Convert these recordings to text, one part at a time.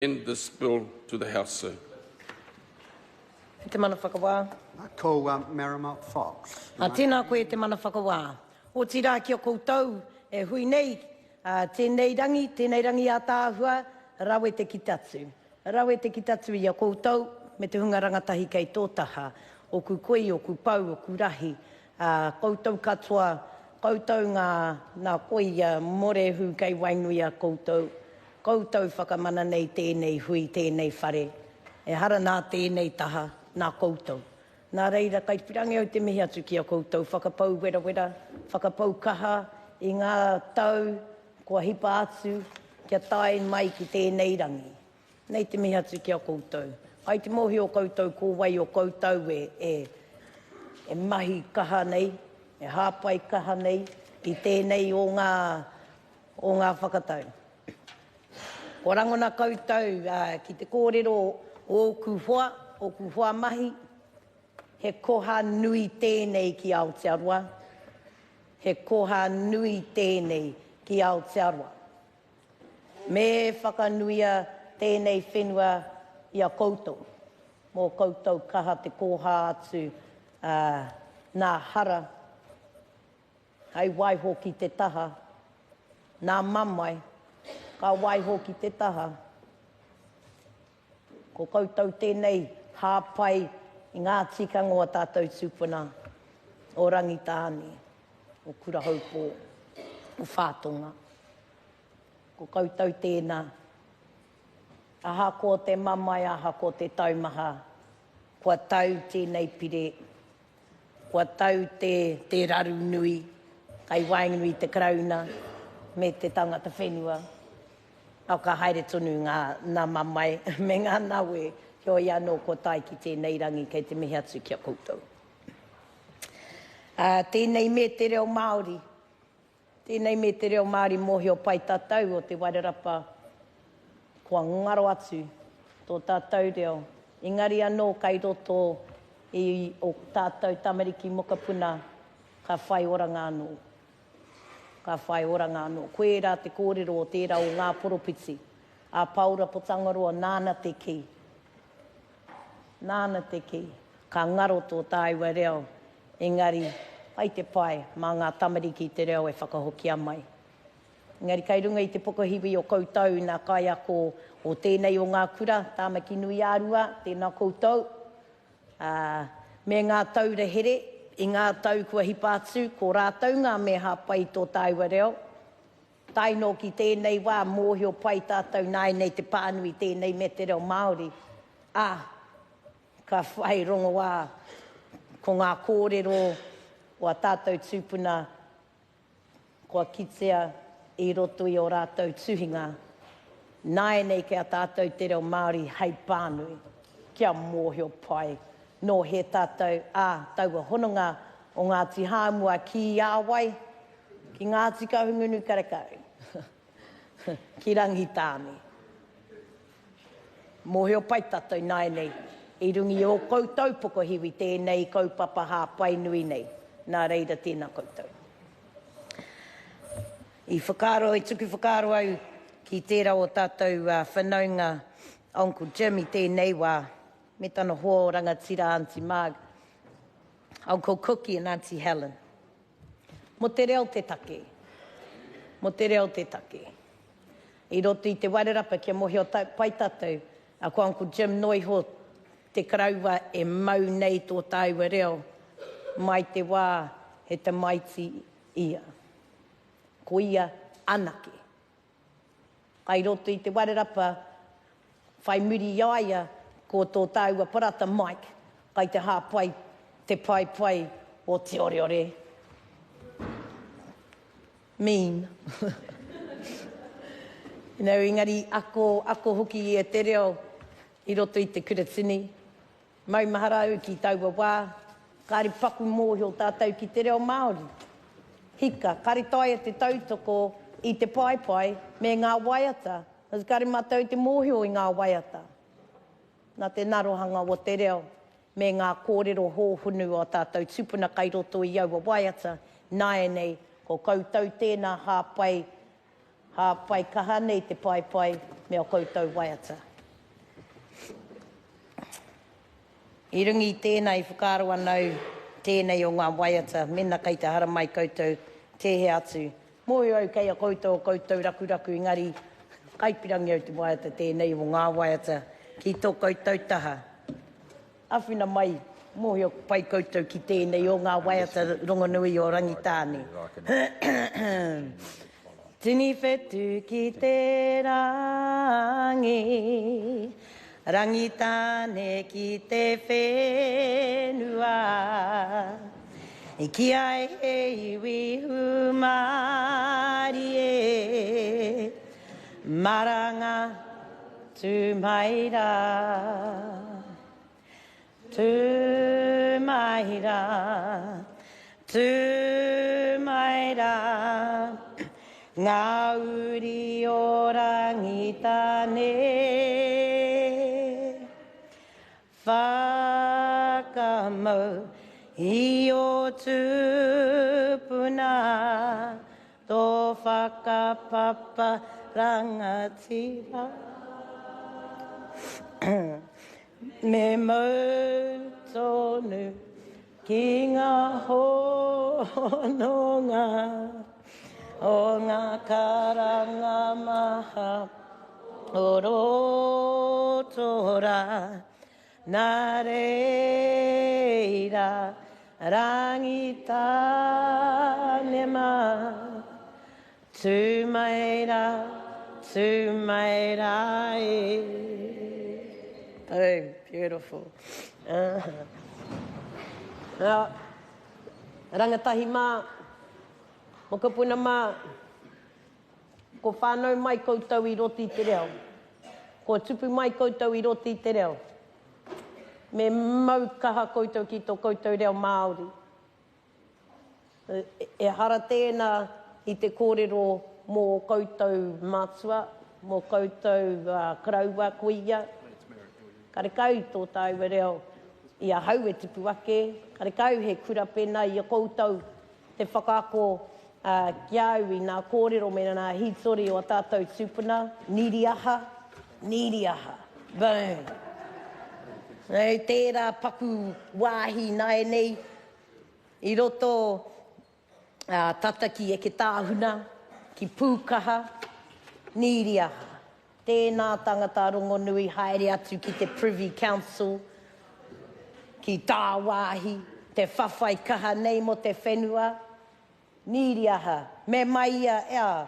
Commend this bill to the House, sir. E te Mana Whakawā. Ko Marama Fox. A tēnā koe e te Mana Whakawā. Otirā ki a koutou e hui nei, tēnei rangi, tēnei rangi ātaahua, rawe te kite atu. Rawe te kite atu i a koutou me te hunga rangatahi kei tō taha, oku koi, oku pou, oku rahi, ā, koutou katoa, koutou ngā, nā koia morehu kei waenui a koutou, Koutou whakamana nei tēnei hui, tēnei whare, ehara nā tēnei taha, nā koutou. Nā reira, kai pirangi au te mihi atu ki a koutou, whakapau werawera, whakapau kaha i ngā tau kua hipa atu kia tae mai ki tēnei rangi. Nei te mihi atu ki a koutou. Kai te mōhio koutou ko wai o koutou e, e, e mahi kaha nei, e hāpai kaha nei i tēnei o ngā, o ngā whakatau. Kua rangona koutou ki te kōrero o ōku hoa, ōku hoa mahi, he koha nui tēnei ki Aotearoa, he koha nui tēnei ki Aotearoa. Me whakanuia tēnei whenua i a koutou, mō koutou kaha te koha atu nā hara Hei waiho ki te taha. Nā mamae, ka waiho ki te taha. Ko koutou tēnei hāpai i ngā tikanga o a tātou tūpuna, o Rangitāne, o Kurahaupō, o Whātonga. Ko koutou tēnā. Ahakoa te mamae, ahakoa te taumaha, kua tau tēnei pire Kua tau te te raru nui kai waenganui i te Karauna me te tangata whenua. A ka haere tonu ngā na mamae me ngā nawe, heoi anō kua tae ki tēnei rangi kei te mihi atu ki a koutou. A tēnei me te reo Māori. Tēnei me te reo Māori mōhio pai tātou o Te Wairarapa kua ngaro atu tō tātou reo, engari anō kai roto i o tātou tamariki mokopuna ka whai oranga anō. Ka whai oranga anō. Koirā te kōrero o tērā o ngā poropiti, a Paora Potangaroa nāna te kī. Nāna te kī, ka ngaro tō tāua reo, engari, pai te pai mā ngā tamariki te reo e whakahokia mai. Engari kai runga i te pokohiwi o koutou nā kaiako o tēnei o ngā kura, Tāmaki nui ā Rua, tēnā koutou, ā, me ngā taura here i ngā tau kua hipa atu, ko rātou ngā me hāpai i tō tāua reo, Tae noa ki tēnei wā, mōhio pai tātou nāianei te pānui tēnei me te reo Māori, ā, ka whai rongoā ko ngā kōrero o a tātou tūpuna kua kitea i roto i ō rātou tuhinga, nāianei kei a tātou te reo Māori hei pānui, kia mōhio pai nō he tātou, ā, taua hononga o Ngāti Hāmua ki a wai? Ki Ngāti Kahungunu karekau. Ki Rangitāne. Mōhio pai tātou nāianei i runga i ō koutou pokohiwi tēnei kaupapa hāpai nui nei. Nā reira tēnā koutou. I whakaaro, i tuku whakaaro au ki tērā o tātou whanaunga Uncle Jim i tēnei wā me tana hoa rangatira Aunty Marg, Uncle Cookie and Aunty Helen. Mō te reo te take. Mō te reo te take. I roto i te Wairarapa kia mohio pai tatou, ko Uncle Jim noa iho te karaua e mau nei tō tāua reo mai te wā he tamaiti ia. Ko ia anake. Kai roto i te Wairarapa, whai muri i a ia ko tō tāua parata Mike kai te hāpai te paepae o Te Oreore. Mean. You know, engari ako, ako hoki ia te reo i roto i te kuratini. Maumahara au ki taua wā, kāre paku mōhio tātou ki te reo Māori. Hika, kāre taea te tautoko i te paepae me ngā waiata, cause kāre mātou i te mōhio i ngā waiata. Nā te narohanga o te reo me ngā kōrero hōhonu o ā tātou tūpuna kai roto i aua waiata, nāianei ko koutou tēnā hāpai, hāpai kaha nei te paepae me ā koutou waiata. I runga i tēnā i whakaaro ana au tēnei o ngā waiata, mena kei te haramai koutou, tēhea atu. Mōhio au kei a koutou o koutou rakuraku engari kaipirangi au te waiata tēnei o ngā waiata ki tō koutou taha. Awhina mai, mōhio pai koutou ki tēnei o ngā waiata rongonui o Rangitāne. Tini whetū ki te rangi, Rangitāne ki te whenua, I kī ai he iwi hūmārie, Maranga tū mai rā. Tū mai rā, tū mai rā, ngā uri o Rangitāne. Whakamau i ō tūpuna, tō whakapapa rangatira. Me mau tonu ki ngā hononga o ngā karanga maha o roto rā. Nā reira, Rangitāne mā, Tū mai rā, tū mai rā e. Oh, beautiful. Uh, rangatahi mā, mokopuna mā, ko whānau mai koutou i roto i te reo. Kua tupu mai koutou i roto i te reo. Me mau kaha koutou ki tō koutou reo Māori. Ehara tēnā i te kōrero mō ō koutou matua, mō koutou koroua, kuia. Karekau tō tāua reo i ahau e tupu ake, karekau he kura pēnā i a koutou te whakaako ki a au i nā kōrero me nā hītori o a tātou tūpuna, nīri aha, nīri aha, boom. Tērā paku wāhi nāianei I roto tata ki Eketāhuna, ki Pūkaha, Nīriaha. Tēnā tangata rongonui haere atu ki te Privy Council, ki tāwāhi, te whawhai kaha nei mō te whenua. Nīriaha, me mai ia, ea,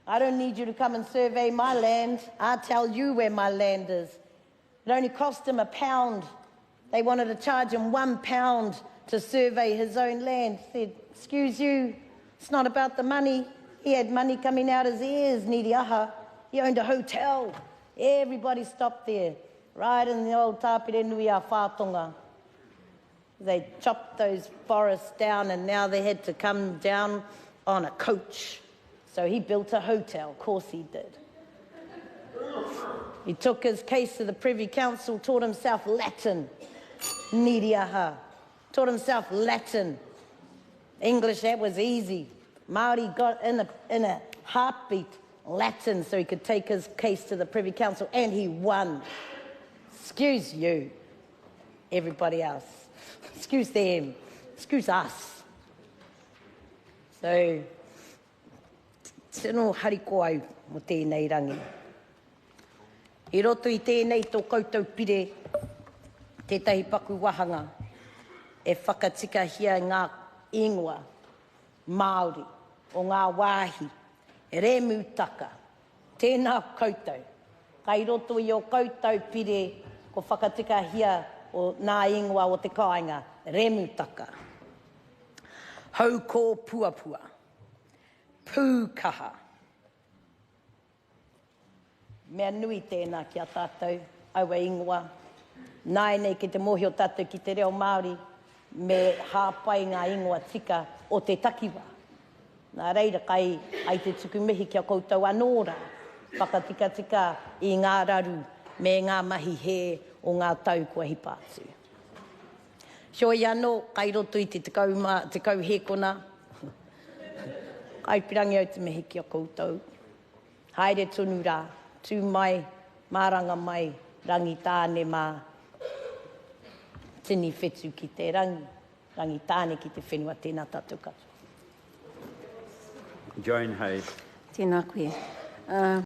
I don't need you to come and survey my land, I tell you where my land is. It only cost him a pound. They wanted to charge him £1 to survey his own land. He said, excuse you, it's not about the money. He had money coming out his ears, Niriaha. He owned a hotel. Everybody stopped there, right in the old Tāpere nui a Whātonga. They chopped those forests down and now they had to come down on a coach. So he built a hotel, of course he did. He took his case to the Privy Council, taught himself Latin. Niriaha. Taught himself Latin. English, that was easy. Māori got in a, in a heartbeat Latin so he could take his case to the Privy Council and he won. Excuse you, everybody else. Excuse them. Excuse us. So, tino hariko au mo tēnei rangi. I roto i tēnei tō koutou pire tētahi paku wahanga e whakatikahia ngā ingoa Māori o ngā wāhi Remutaka. Tēnā koutou. Kai roto i ō koutou pire ko whakatikahia o nā ingoa o te kāinga Remutaka. Haukōpuapua. Pūkaha. Mea nui tēnā ki a tātou, aua ingoa. Nāianei kei te mōhio tātou ki te reo Māori, me hāpai ngā ingoa tika o te takiwā. Nā reira, kai ai te tuku mihi ki a koutou anō rā, whakatikatika i ngā raru me ngā mahi hē o ngā tau kua hipa atu. Heoi anō, kai roto i te 10 hēkona, kai pirangi au te mihi ki a koutou. Haere tonu rā, tū mai, maranga mai, Rangitāne mā. tini whetu ki te rangi, Rangitāne ki te whenua, tēnā tātou katoa. Joan Hayes. Tēnā koe. Uh...